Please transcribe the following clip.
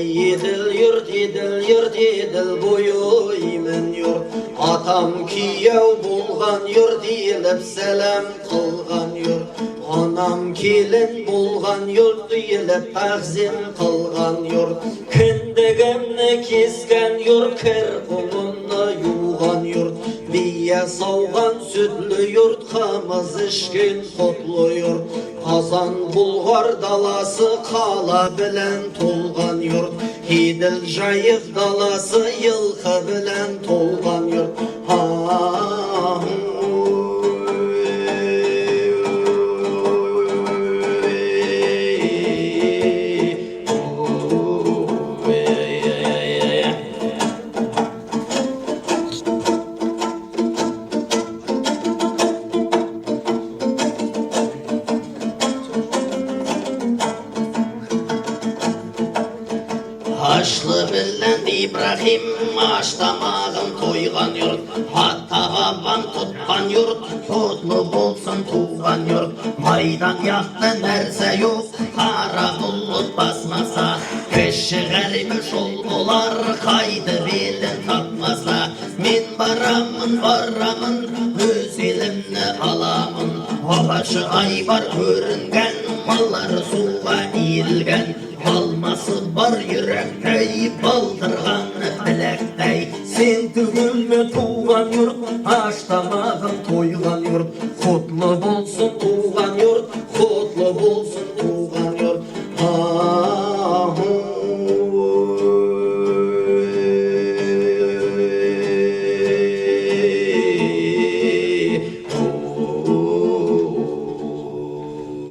Еділ йорт, Еділ йорт, Еділ бойы имен йорт. Атам күйеу болған йорт, еліп сәлем қылған йорт. Анам келін болған йорт, еліп тағзим қылған йорт. Кіндігімні кескен йорт, кір қолымны юған йорт. Бие сауған сүтлі йорт, қымыз ішкен құтлы йорт. Қазан Бұлғар даласы қала білән толған йорт. Еділ Жайық даласы йылқы білән толған йорт. Ашлы белән Ибраһим аш тамагын тойган йорт, ата бабам тоткан йорт, котлы булсын туган йорт. Майдан якты нәрсә юк, кара болыт басмаса, кеше гарибе шул булар, кайтып илен тапмаса. Мин барамын, барамын, үз илемне аламын. Агачы айбар күренгән, маллары суга иелгән. Алмасы бар йөрәктәй, балдырган беләктәй. Син түгелме туган йорт, аш тамагым тойган йорт. Котлы булсын туган йорт, котлы булсын туган йорт.